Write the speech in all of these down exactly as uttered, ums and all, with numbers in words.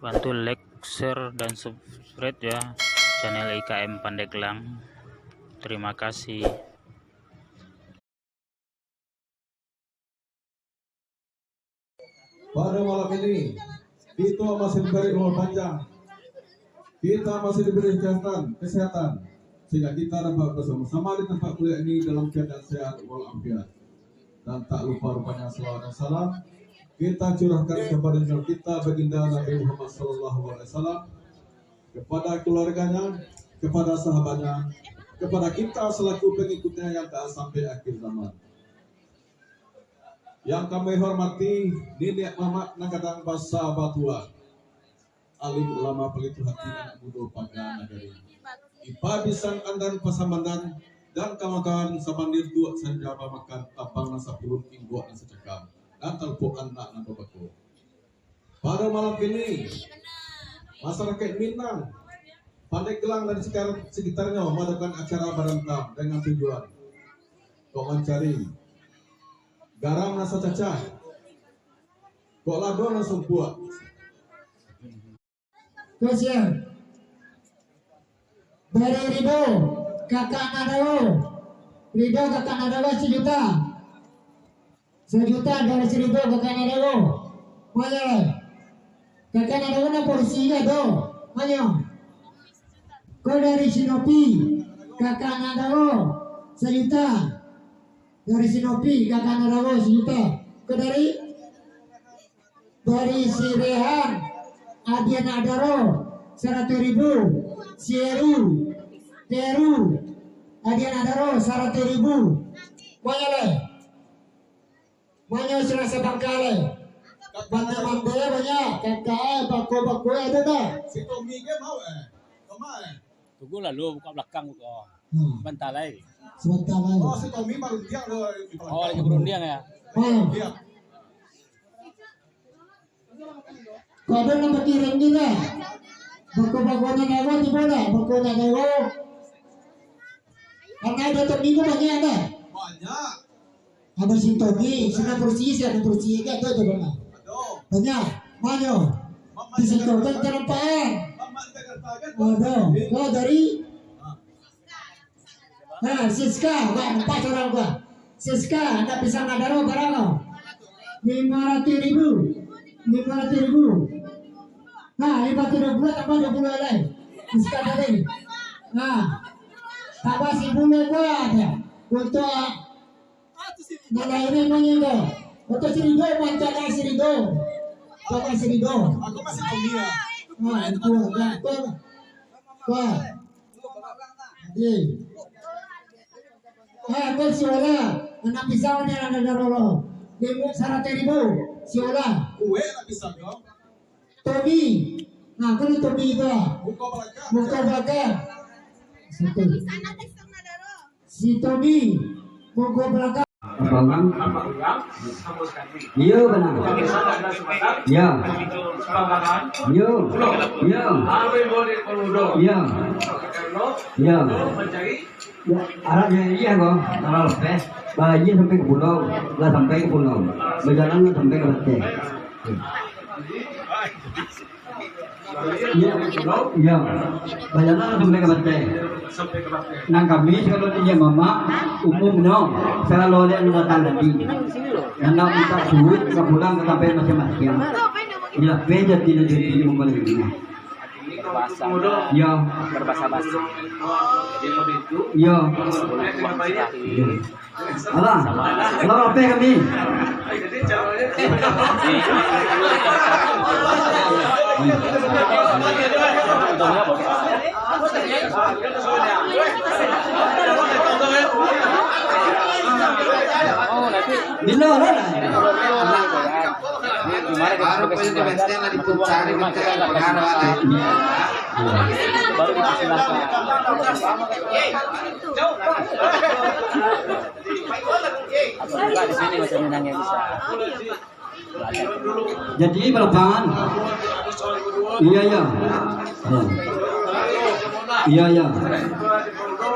Bantu like, share, dan subscribe ya channel I K M Pandeglang. Terima kasih. Pada malam ini, kita masih diberi umur panjang, kita masih diberi kesehatan, kesehatan, sehingga kita dapat bersama-sama di tempat kuliah ini dalam keadaan sehat walafiat. Dan tak lupa rupanya salawat dan salam kita curahkan kepada Nabi kita, Baginda Nabi Muhammad sallallahu alaihi wasallam, kepada keluarganya, kepada sahabatnya, kepada kita selaku pengikutnya yang taat sampai akhir zaman. Yang kami hormati, niniak mamak nan gadang basa batua, alim ulama palito hati, anak mudo paga nagari, ipa bisan andan pasambanan, dan kawan-kawan sabandir duo sanja bamakan, tabang nan sapuluah, ingguak nan sacakam, dan talupok anak nan babako. Pada malam kini, masyarakat Minang, Pandeglang dan sekitar, sekitarnya mengadakan acara barantam dengan tujuan kok mancari garam nan sacacah, kok lado nan sumpuak. Kasian. Dari Rido, kakak Nadao. Rido, kakak Nadao, sajuta. Sajuta dari si Rido, kakak Nadao. Mano lai? Kakak Nadao nan porsi ado. Mano? Ko dari si Nopi, kakak Nadao. Sajuta. Dari si Nopi, kakak Nadao, sajuta. Ko dari Dari si Rehan, adiak Nadaro, saratuih ribu. Si Eru, Teru, adiak Nadaro, saratuih ribu. Banyak lai. Banyak sudah sabangka lai. Banda-banda banyak. Kakak, bako-bako ado tak? Si Tommy ke mau, eh? Tommy, eh? Tunggu lalu, buka balakang buka. Hmm. Sabanta lai. Sabanta lai. Oh, si Tommy barundiang tu. Oh, lagi barundiang ya? Hmm. Iya. Kau ada nak pakai ringgit lah. Bako-bako nak dawa tiba lah. Bako nak dawa. Karena ada Tommy tu banyak dah. Banyak. Ado si Togi, si Nan Pursi, si Nan Pursi, kan tu, tu, banyak. Banyak. Manyo? Di situ kan tarampaan. Ado. Kau dari? Ha, Siska, wah, nampak orang gua. Siska, nak pisang Nadaro, barang kau? Lima ratus ribu. Lima ratus ribu. Ha, lima ratus dua puluh tambah dua puluh lai. Siska tadi. Ha. Tambah seribu lai gua ada. Untuk Nah, nah, ini manyo ko. Oto si Rido, mancakan si Rido. Pakai si Rido. Aku masih kuliah. Nah, itu, nah, itu. Wah. Iya. Ah, ko si Ola. Anak pisang ni anak darolo. Dia saratuih ribu. Si Ola. Kue anak pisang, yo. Tommy. Nah, ko ni Tommy itu lah. Muka belakang. Muka belakang. Satu. Si Tommy, monggo balakang. Abang. Iyo, bana. Iyo. Iyo. Iyo. Iyo. Iyo. Yo, arak jo iyo ko, arak lapeh. Bah, iyo sampai ka pulau, lah sampai ka pulau. Bajalan lah sampai ka Bateh. Iyo, iyo. Bajalan sampai ka Bateh. Nan kami sagalo niniak mamak, umumnyo, sagalo nan datang tadi. Nan nak mintak duit, ka pulang ka tampek masiang-masiang. Iyo, pe jadi, jadi, jadi, jadi. Iyo. Berbahasa basi. Iyo. Alah, alah, apo kami? Bilo lah. Baru pun di Benteng lah dipuncari, Benteng, pengaruh lah. Baru dipersilakan. Atau juga di sini macam Minang yang bisa. Jadi, balapangan. Iyo, iyo. Iyo. Iyo, iyo.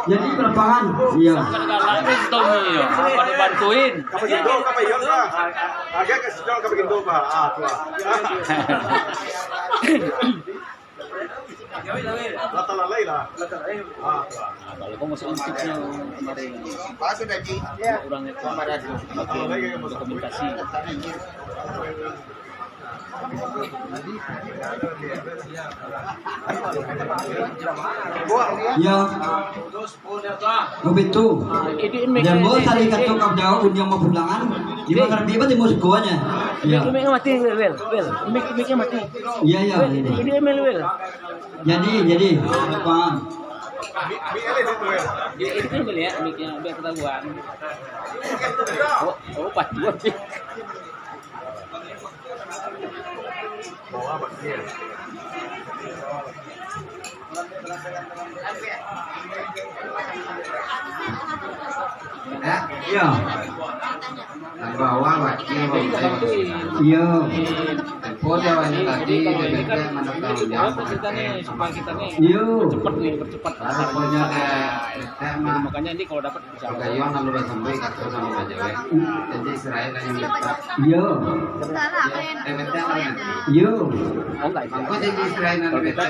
Jadi, balapangan. Iyo. Apa dibantuin? Agak ke sejauh ke begitu, Pak. Ah, tu lah. Nah, kalau kau masuk untuknya kemarin, orang itu dokumentasi. Ya. Begitu. Jadi, ambo tadi kato kau jawab undiang mapulangan. Di mana lebih berarti mau sekoahnya. Ya. Mic-nya mati, Wel, Wel. Wel, mic, mic-nya mati. Iya, iya, Wel, iya. Ini, ini Mel, Wel. Jadi, jadi, apa? Ya, ini kan boleh ya, mic-nya biar ketahuan. Oh, oh, patuh. Ya. Iya. Tambah awak, Pak. Iya, Pak. Iya. Tempo dia awaknya tadi, dia minta mana tahu dia. Iya. Cepat nih, percepat. Ada punya deh. Makanya ini kalau dapat Pagayuang lalu basambuik kato samo bajawek. Janji Israel nan minta. Iyo. Iyo. Mangko janji Israel nan minta.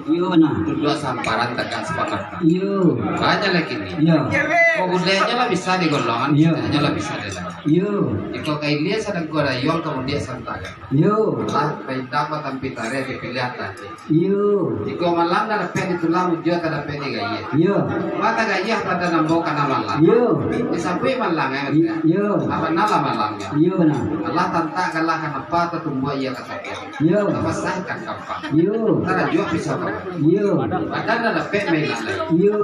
Iyo, nah. Duduak samparan takan sapamatan. Iyo. Banyak lagi ni. Iyo. Kok budayanya lah bisa digolongan, iyo, budayanya lah bisa dilarang. Iyo. Iko kailia sadang kua dayuang, kamudian santakan. Iyo. Lah, paintang batampi tareh dipilihan tadi. Iyo. Jikok malang nan dapek di tulang, mujua nan dapek di gayah. Iyo. Mata gayah pada nambah kana malang. Iyo. Disabuik malang, eh, I-, iyo. Apa nala malang, ya? Iyo, bana. Allah tantak kalah kanapa tatumbuak ia katapian. Iyo. Tapasahkan kampang. Iyo. Tarajuak pisau kawan. Iyo. Badan nan dapek main lalai. Iyo.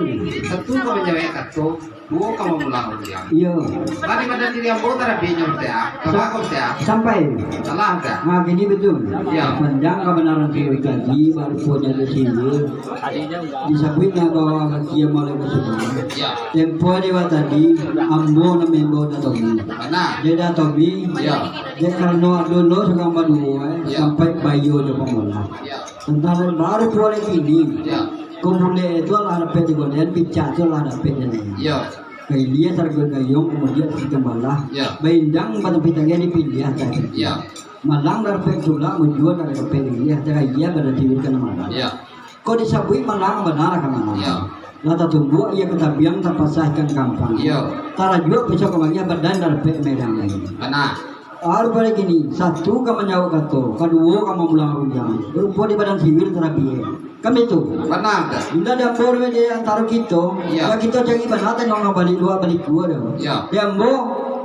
Satu ka manjawek kato, Duo ka mamulang undiang. Iyo. Tadi badan diri ambo tarabih nyo, Tek, ah. Sa-, Tek, ah. Sampai. Salah, Tek. Ah, kini betul. Iyo. Panjang kabanaran si Wi Kaji, baru punya di sini. Disabuiknyo bahwa dia mulai bersedia. Iyo. Tempo dia tadi, ambo nan membawa Datomi. Bana. Dia Datomi. Iyo. Dia karano dulu surang baduo, eh, iyo, sampai bayo jo pamulang. Iyo. Tantang baru pulang kini. Iyo. Ko bulek tu lah dapek di godean, picak tu lah dapek di lain. Iyo. Kailia sarago gayuang, kamudian si tambalah. Iyo. Baindang batang pitang dipiliah tadi. Iyo. Malang dapek tulak, mujua dapek gayah, gayah badan tiwir ka malang. Iyo. Ko disabuik malang, bana ka malang. Iyo. Lah tatumbuak ia katabiang, tapasah ikan kampang. Iyo. Tarajuak pisau ka gayah, badan dapek main lalai. Bana. Aru pada kini, satu ka manjawab kato, kaduo ka mamulang undiang. Barupo di badan tiwir tarabih. Kan baitu? Bana, Tek. Indak di ambo di antaro kito, iyo, lah kito cari bana tadi urang baliak lua baliak lua tu. Iyo. Di ambo,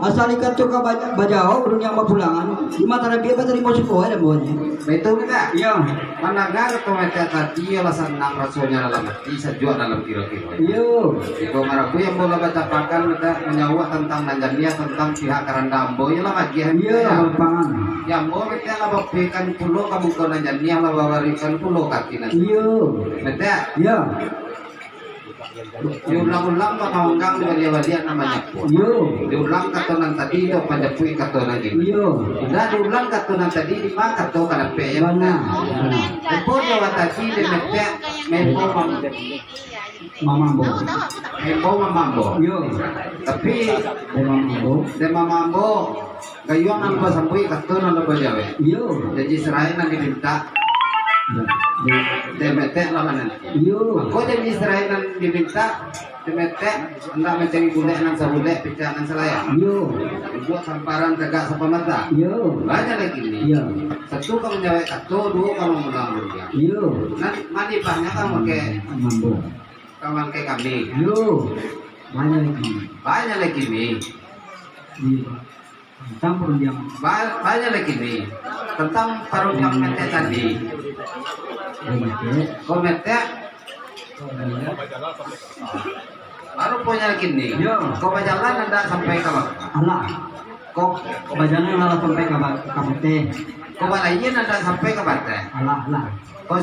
asa di kato ka ba-, bajawab, urang nan bapulangan, di mata tarabih batarimo syukur di ambo ni. Baitu, Tek? Iyo. Mandanga kato Tek tadi, lah sanang rasonyo dalam ati, sajuak dalam kiro-kiro. Iyo. Iko marabu yang bola bacapakan, Tek, manjawab tantang nan janiah, tantang pihak karanda ambo, iyolah bagian. Iyo, Tek, ya. Lapangan. Ya, ambo, Tek, lah bapikan pulo ka muko nan janiah, lah bawarisan pulo ka ati nan. Iyo. Tek. Iyo. Diulang-ulang bamaunggang, dibaliak-baliak nan manyapo. Iyo. Diulang kato nan tadi, dok manjapuik kato nan kini. Iyo. Indak diulang kato nan tadi, di ma kato ka dapek, ya. Bana. Bana. Tempo jawab tadi, di Tek, memang mambo. Mamambo. Mambo, mamambo. Iyo. Tapi, mamambo. Dek mamambo, gayuang nan basambuik, kato nan bajawek. Iyo. Janji Israel nan diminta. Iyo. Dek Tek lah nan. Iyo. Mako janji Israel nan diminta, Tek, indak mancari bulek nan sabulek, picak nan salayang. Iyo. Duduak samparan tagak sapamata. Iyo. Banyak lagi ni. Iyo. Satu ka manjawek kato, duo ka mamulang undiang. Iyo. Nan manibahnya ka makai mambo. Kawan ke kami. Yo. Banyak lagi. Banyak lagi, Mi. Iya. Tentang perundiang. Ba-, banyak lagi, Mi. Tentang perundiang Tek tadi. Banyak, ya. Kau Tek. Baru punya lagi ni. Yo. Kau bajalan anda sampai ke mana? Alah. Kau bajalan alah sampai ke ba-, ke Bateh. Kau balain anda sampai ke Bateh. Alah, alah. Kau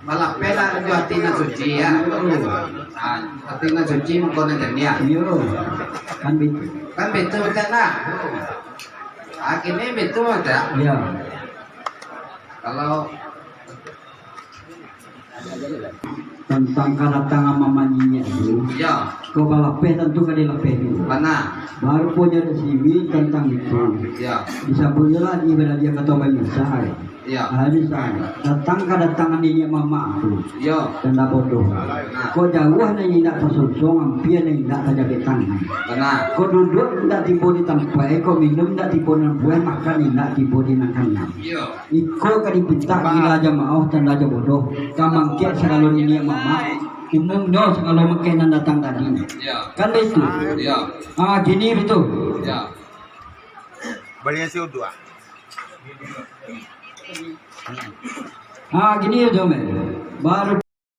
Malapehlah jo ati nan suci, ya. Ah, ati nan suci mangko nan janiah. Iyo. Kan baitu. Kan baitu, Tek, nah. Ah, kini baitu, Tek. Iyo. Kalau tantang kadatangan mamanyiak tu, Lapeh tantu ka dilapeh juo. Bana. Baruponyo dek siwi tantang itu. Ya. Disabuiknyo lah di ibadah dia kato bamisah. Ya. Ah, di sana. Datang kadatangan niniak mamak tu. Ya. Tanda bodoh. Nah. Kok jauah nan indak tasonsong, ampia nan indak tajapek tangan. Bana. Kok duduak indak tibo di tampek, kok minum indak tibo nan buah, makan indak tibo di nan kanam. Ya. Iko ka dipintak gila jamaah tanda jo bodoh. Ka mangkek sagalo niniak mamak. Umumnyo sagalo mangkek nan datang tadi. Ya. Kan baitu? Ya. Ah, gini baitu. Ya. Balian si uduak. Ah, gini jo, men. Baru